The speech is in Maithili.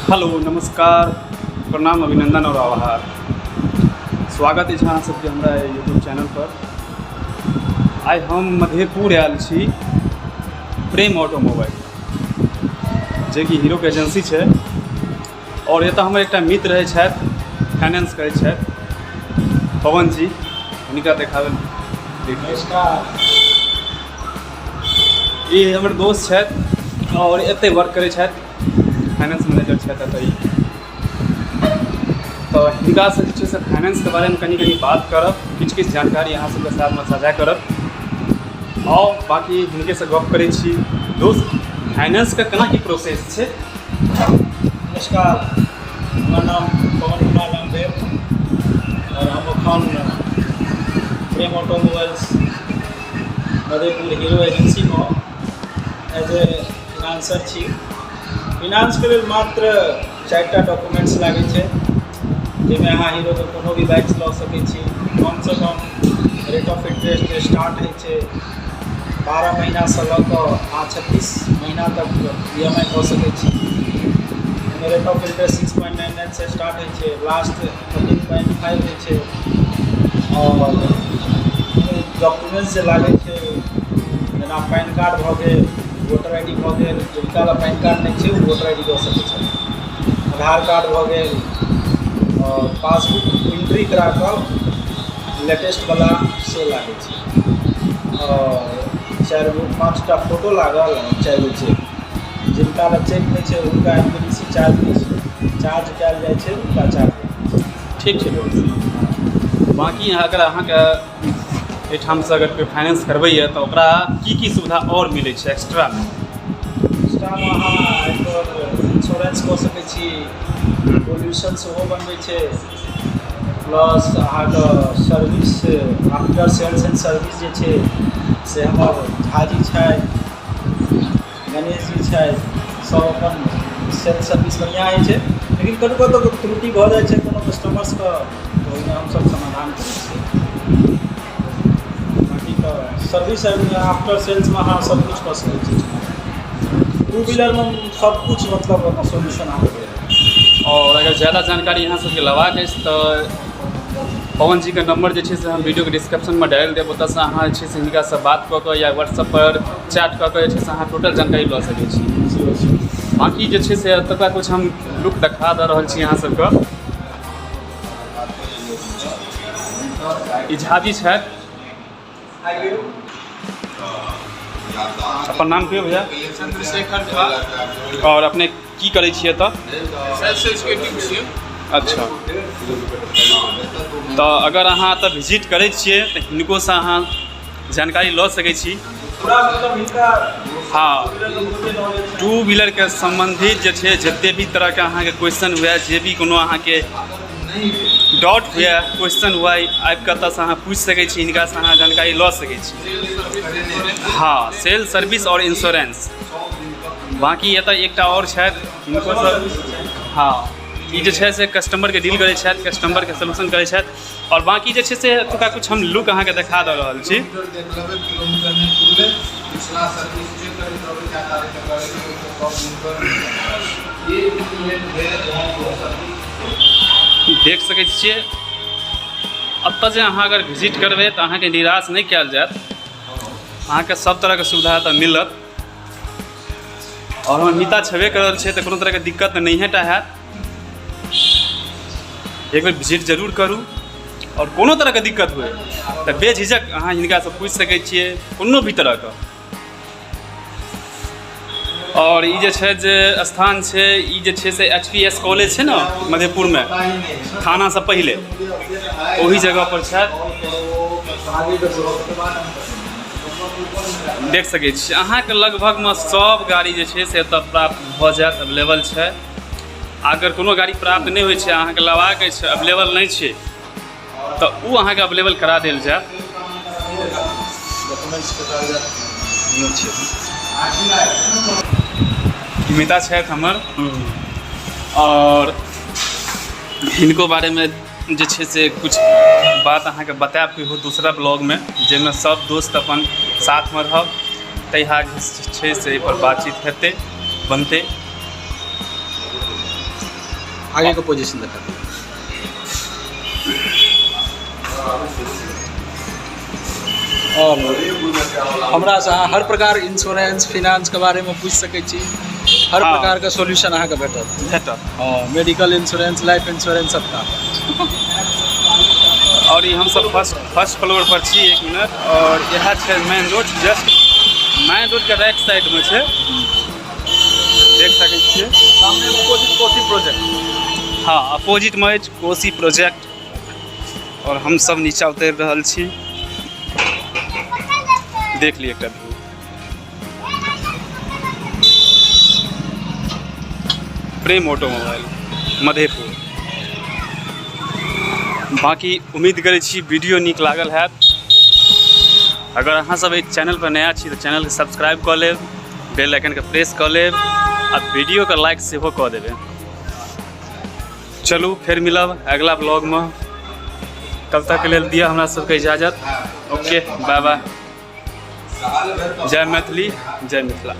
हेलो नमस्कार प्रणाम अभिनन्दन आओर आभार। स्वागत अछि अहाँ सबके हमरा यूट्यूब चैनल पर। आइ हम मधेपुर आयल छी प्रेम ऑटोमोबाइल, जेकि हीरोके एजेंसी छै, आओर एतऽ हमर एकटा मित्र रहै छथि, फाइनेंस करै छथि, पवन जी। हुनका देखाबै। नमस्कार। ई हमर दोस्त छथि आओर एतै वर्क करै छथि, फाइनेंस मैनेजर छथि एतऽ ई। तऽ हिनकासँ जे छै से फाइनेंसके बारेमे कनि कनि बात करब, किछु किछु जानकारी अहाँ सबके साथमे साझा करब। आउ, बाँकी हिनकेसँ गप करै छी। दोस्त, फाइनेंसके केना की प्रोसेस छै? नमस्कार, हमर नाम पवन कुमार नाम भेल आओर हम एखन प्रेम ऑटोमोबाइल्स मधेपुर हीरो एजेंसीमे एज ए फिनांसर छी। फिनांसके लेल मात्र 4 टा डॉक्यूमेंट्स लागै छै, जाहिमे अहाँ हीरोके कोनो भी बाइक्स लऽ सकै छी। कमसँ कम रेट ऑफ इंटरेस्ट स्टार्ट होइ छै 12 महीनासँ लऽ कऽ अहाँ 36 महीना तक EMI कऽ सकै छी। ओहिमे रेट ऑफ इंटरेस्ट 6.99सँ स्टार्ट होइ छै, लास्ट 13.5 होइ छै। आओर डॉक्यूमेंट्स जे लागै छै, जेना पैन कार्ड भऽ गेल, वोटर ID भऽ गेल, जिनका लग पैन कार्ड नहि छै ओ वोटर ID दऽ सकै छथि, आधार कार्ड भऽ गेल आओर पासबुक एंट्री करा कऽ लेटेस्टवला से लागै छै, आओर चारि गो पाँच टा फोटो लागल, चारि गो चेक। जिनका लग चेक नहि छै हुनका एम चार्ज नहि छै, चार्ज कयल जाइ छै, हुनका चार्ज लागै छै। ठीक छै दोस्त। बाँकी अगर अहाँके एहिठामसँ अगर कोइ फाइनेंस करबैए तऽ ओकरा की की सुविधा आओर मिलै छै एक्स्ट्रामे? एक्स्ट्रामे अहाँ एकर इंश्योरेंस कऽ सकै छी, पोल्यूशन सेहो बनबै छै, प्लस अहाँके service, after sales and service जे छै से हमर झाजी छथि, गणेश जी छथि, सब अपन सेल्स सर्विस बढ़िआँ होइ छै। लेकिन कतहु कतहु त्रुटि भऽ जाइ छै कोनो कस्टमर्सके, तऽ ओहिमे हमसब समाधान करै छियै। बाँकी तऽ सर्विस आफ्टर सेल्समे अहाँ सबकिछु कऽ सकै छी। टू व्हीलरमे सबकिछु, मतलब सोल्यूशन अहाँके भेट आओर अगर ज्यादा जानकारी अहाँ सबके लेबाक अछि तऽ पवन जीके नंबर जे छै से हम वीडियोके डिस्क्रिप्शनमे डालि देब। ओतऽसँ अहाँ जे छै से हिनकासँ बात कऽ कऽ या व्हाट्सअप पर चैट कऽ कऽ जे छै से अहाँ टोटल जानकारी लऽ सकै छी। बाँकी जे छै से एतुका किछु हम लुक देखा दऽ रहल छी अहाँ सबके। ई झाजी छथि। अपन नाम कहियौ भैया। चंद्रशेखर झा। आओर अपने की करै छियै एतऽ? सेल्स एग्जीक्यूटिव छियै। अच्छा, तऽ अगर अहाँ एतऽ विजिट करै छियै तऽ हिनकोसँ अहाँ जानकारी लऽ सकै छी। पूरा मतलब हिनका बहुते नॉलेज छै। टू व्हीलरके सम्बन्धित जे छै, जते भी तरहके अहाँके क्वेश्चन हुए, जे भी कोनो अहाँके डाउट हुए, क्वेश्चन हुए, आबि कऽ एतऽसँ अहाँ पूछि सकै छी, हिनकासँ अहाँ जानकारी लऽ सकै छी। हँ, सेल्स सर्विस आओर इंश्योरेंस। बाँकी एतऽ एकटा आओर छथि, हिनकोसँ। हँ, ई जे छै से कस्टमरके डील करै छथि, कस्टमरके सोल्यूशन करै छथि। आओर बाँकी जे छै से एतुका किछु हम लुक अहाँके देखा दऽ रहल छी। देख लेबै, किलोमीटर नहि पुरलै, पिछला सर्विस चेक करैत रहबै, कए तारीखके करेबै, ओहिसँ कम दिन पर एक दिन लेट भेल सर्विस। देख सकै छियै, एतऽ जे अहाँ अगर विजिट करबै तऽ अहाँके निराश नहि कयल जायत। अहाँके सब तरहके सुविधा एतऽ मिलत। आओर हमर मिता छेबे करल छै, तऽ कोनो तरहके दिक्कत तऽ नहिए टा हैत। एक बेर विजिट जरूर करू आओर कोनो तरहके दिक्कत हुए तऽ बेझिझक अहाँ हिनकासँ पूछि सकै छियै, कोनो भी तरहके। आओर ई जे छै, जे स्थान छै, ई जे छै से एच पी एस कॉलेज छै ने मधेपुरमे, थानासँ पहिले ओही जगह पर छथि। देख सकै छी, अहाँके लगभगमे सब गाड़ी जे छै से एतऽ प्राप्त भऽ जायत, अवेलेबल छै। अगर कोनो गाड़ी प्राप्त नहि होइ छै, अहाँके लेबाक अछि, अवेलेबल नहि छै, तऽ ओ अहाँके अवेलेबल करा देल जायत। डॉक्यूमेंट्स के कागजात छै। ई मिता छथि हमर। आओर हिनको बारेमे जे छै से किछु बात अहाँके बतायब कहियो दूसरा ब्लॉगमे, जाहिमे सब दोस्त अपन साथमे रहब, तहिया जे छै से एहिपर बातचीत हेतै, बनतै। आगे के पोजीशन देखा दियौ। और हमरासँ अहाँ हर प्रकार इंश्योरेंस फिनांसके बारेमे पूछि सकै छी। हर प्रकारके सोल्यूशन अहाँके भेटत। भेटत। हँ, मेडिकल इंश्योरेंस, लाइफ इंश्योरेंस, सबटा। आओर ई हमसब फर्स्ट फ्लोर पर छी। एक मिनट। आओर इएह छै मेन रोड, जस्ट मेन रोडके राइट साइडमे छै, देख सकै छियै। सामने अपोजिट कोसी प्रोजेक्ट। हँ, अपोजिटमे अछि कोसी प्रोजेक्ट। आओर हमसब नीचा उतरि रहल छी। देख लिअ एकटा व्यू, प्रेम ऑटोमोबाइल, मधेपुर। बाँकी उम्मीद करै छी वीडियो नीक लागल हैत। अगर अहाँ सब एहि चैनल पर नया छी तऽ चैनलके सब्सक्राइब कऽ लेब, बेल आइकनके प्रेस कऽ लेब आ वीडियोके लाइक सेहो कऽ देबै। चलू, फेर मिलब अगिला ब्लॉगमे। तब तक लेल दिअ हमरा सबके इजाजत। ओके, बाय बाय। जय मैथिली, जय मिथिला।